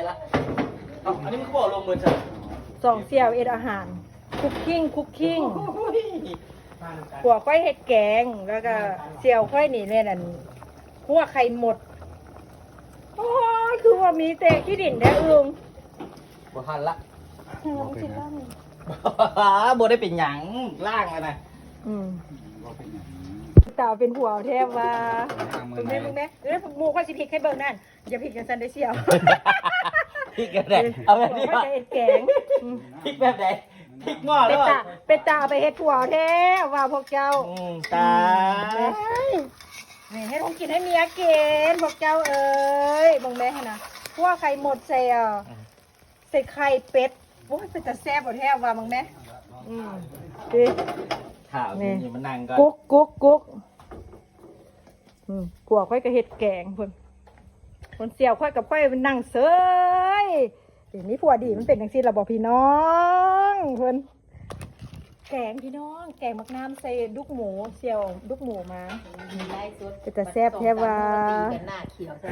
ເອົ້າ ອັນນີ້ມັນຄືບໍ່ເອົາລົງເບິດຊັ້ນ? ສອງສ່ຽວເຮັດອາຫານ ຄຸກຄິງ ຄຸກຄິງ. ໂອ້ຍ ຜົວຂ້ອຍເຮັດແກງ ແລ້ວກໍສ່ຽວຂ້ອຍນີ້ແມ່ນອັນ ຂົ້ວໄຂ່ມົດ. ໂອ້ຍ ຄືວ່າມີແຕ່ຂີ້ດິນແທ້ອຶ່ງ. ບໍ່ທັນລະ ອືມ ບໍ່ເປັນຫຍັງ ບໍ່ໄດ້ເປັນຫຍັງ ລ້າງແລ້ວນະ. ອືມ ບໍ່ເປັນຫຍັງ ຕາເປັນຫົວແທ້ວ່າ. ເບິ່ງແມ່ ເບິ່ງແມ່ ເອີ ໝູ່ຂ້ອຍຊິພິກໃຫ້ເບິ່ງນັ້ນ. ຢ່າພິກຈັ່ງຊັ້ນເດ້ສ່ຽວ ພິກແບບໃດ? ເອົາແບບນີ້ ຂ້ອຍຈະເຮັດແກງ. ອືມ ພິກແບບໃດ? ພິກໝໍ້ ເປັນຕາ ເປັນຕາເອົາໄປເຮັດຜົວແທ້ວ່າພວກເຈົ້າ. ອືມ ຕາຍ ນີ້ເຮັດຂອງກິນໃຫ້ເມຍກິນ ພວກເຈົ້າເອີຍ. ເບິ່ງແມ່ຫັ້ນນະ ຂົ້ວໄຂ່ມົດໃສ່ ອືມ ໃສ່ໄຂ່ເປັດ. ໂອ້ຍ ເປັນຕາແຊບແທ້ວ່າ ເບິ່ງແມ່. ອືມ ນີ້ ຖ້າມີນີ້ມານັ່ງກ່ອນ ກຸກ ກຸກ ກຸກ. ອືມ ຜົວຂ້ອຍກໍເຮັດແກງພຸ້ນ ຄົນສ່ຽວຂ້ອຍກັບຂ້ອຍນັ່ງເຊີຍ. ເອີ ມີຜົວດີມັນເປັນຈັ່ງຊີ້ລະບໍພີ່ນ້ອງ. ເພິ່ນແກງພີ່ນ້ອງ ແກງໝາກນ້ຳໃສ່ດຸກໝູ ສ່ຽວດຸກໝູມາ ມີໄລສົດ ເປັນຕາແຊບແທ້ວ່າ ບັດສອງສາມມື້ມັນຕີກັນໜ້າຂຽວຊະ.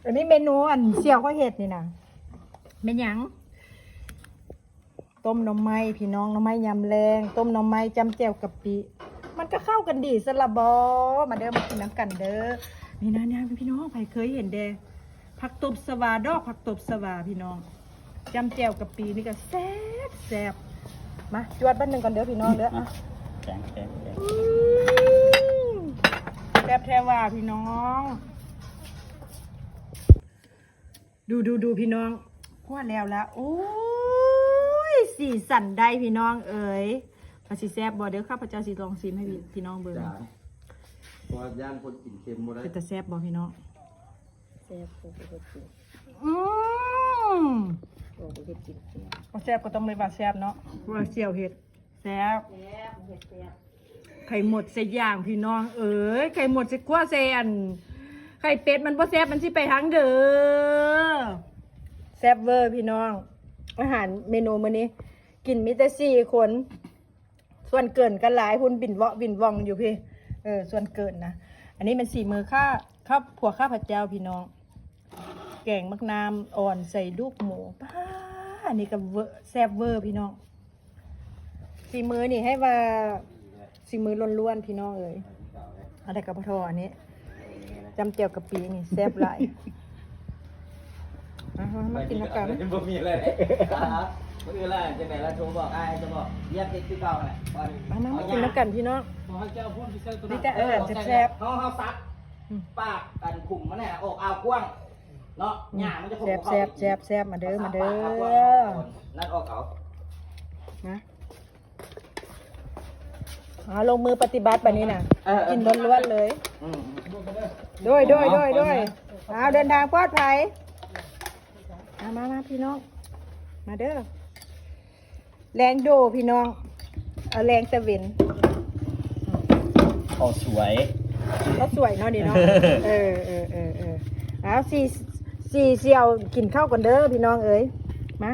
ອັນນີ້ເມນູອັນສ່ຽວຂ້ອຍເຮັດນີ້ນະ ແມ່ນຫຍັງ? ຕົ້ມໜໍ່ໄມ້ພີ່ນ້ອງ ໜໍ່ໄມ້ຍາມແລງ ຕົ້ມໜໍ່ໄມ້ຈ້ຳແຈ່ວກະປິ ມັນກໍເຂົ້າກັນດີຊັ້ນລະບໍ. ມາເດີ ມາກິນນຳກັນເດີ. ນີ້ນະ ນີ້ພີ່ນ້ອງ ໃຜເຄີຍເຫັນແດ່ ຜັກຕົບຊະຫວາ ດອກຜັກຕົບຊະຫວາພີ່ນ້ອງ ຈ້ຳແຈ່ວກະປິນີ້ກໍແຊບ ແຊບ. ມາ ຈວດບາດໜຶ່ງກ່ອນເດີພີ່ນ້ອງເດີ. ອະ ແກງ ແກງ ແກງ ອືມ ແຊບແທ້ວ່າພີ່ນ້ອງ. ດູ ດູ ດູພີ່ນ້ອງ ຂົ້ວແລ້ວລະ. ໂອ້ຍ ສີສັນໄດ້ພີ່ນ້ອງເອີຍ. ວ່າຊິແຊບບໍ່ເດີ ຂ້າພະເຈົ້າຊິລອງຊີມໃຫ້ພີ່ນ້ອງເບິ່ງ. ຈ້າ ເພາະວ່າຢ້ານຄົນກິນເຄັມບໍ່ໄດ້. ເປັນຕາແຊບບໍ່ພີ່ນ້ອງ? ແຊບ ໂອ້ ເຮັດກິນ. ອືມ ໂອ້ ເຮັດກິນແຊບ. ບໍ່ແຊບກໍຕ້ອງໄດ້ວ່າແຊບເນາະ ເພາະວ່າສ່ຽວເຮັດ. ແຊບ ແຊບ ເຮັດແຊບ. ໄຂ່ມົດໃສ່ຢ່າງພີ່ນ້ອງເອີຍ ໄຂ່ມົດໃສ່ ຂົ້ວໃສ່ອັນ ໄຂ່ເປັດ ມັນບໍ່ແຊບ ມັນຊິໄປທາງເດີ. ແຊບເວີພີ່ນ້ອງ ອາຫານເມນູມື້ນີ້ ກິນມີແຕ່ສີ່ຄົນ ສ່ວນເກີນກໍຫຼາຍພຸ້ນ ບິນເວາະບິນວ່ອງຢູ່ພີ້. ເອີ ສ່ວນເກີນນະ ອັນນີ້ແມ່ນສີມືຂ້າ ຂ້າ ຜົວຂ້າພະເຈົ້າພີ່ນ້ອງ. ແກງໝາກນ້ຳອ່ອນໃສ່ລູກໝູ ປ້າ ອັນນີ້ກໍເວີ ແຊບເວີພີ່ນ້ອງ. ສີມືນີ້ໃຫ້ວ່າສີມືລ້ວນໆ ພີ່ນ້ອງເອີຍ. ອັນໃດກໍບໍ່ທໍ່ ອັນນີ້ຈ້ຳແຈ່ວກະປິນີ້ແຊບຫຼາຍ. ມາ ມາ ມາກິນນຳກັນ. ບໍ່ມີແລ້ວ ອ່າ ມື້ອື່ນລະ ຈັ່ງໃດລະ ໂທບອກອ້າຍ ຈະບອກ ວຽກເຮັດຄືເກົ່າຫັ້ນແຫຼະ. ມາ ມາ ມາກິນນຳກັນພີ່ນ້ອງ. ມີແຕ່ອາຫານແຊບໆ ເຮົາ ເຮົາສັກ ອືມ ປາກອັນຂຸມມັນນະ ອອກອາວກວ້າງເນາະ ອືມ ຫຍ້າມັນຈະ ແຊບໆ ແຊບໆ. ມາເດີ ມາເດີ ນັ້ນອອກເອົາ ນະ. ເອົາ ລົງມືປະຕິບັດບາດນີ້ນະ ເອີ ເອີ ກິນລ້ວນໆ ເລີຍ. ອືມ ໂດຍ ໂດຍ ໂດຍ ໂດຍ. ເອົາ ເດີນທາງປອດໄພ. ມາ ມາ ມາ ພີ່ນ້ອງ ມາເດີ. ແລງໂດພີ່ນ້ອງ ເອົາແລງຕາເວັນ. ເຂົ້າສວຍ ເຂົ້າສວຍເນາະນີ້ເນາະ. ເອີ ເອີ ເອີ ເອີ ເອົາ ສີ ສີສ່ຽວກິນເຂົ້າກ່ອນເດີພີ່ນ້ອງເອີຍ. ມາ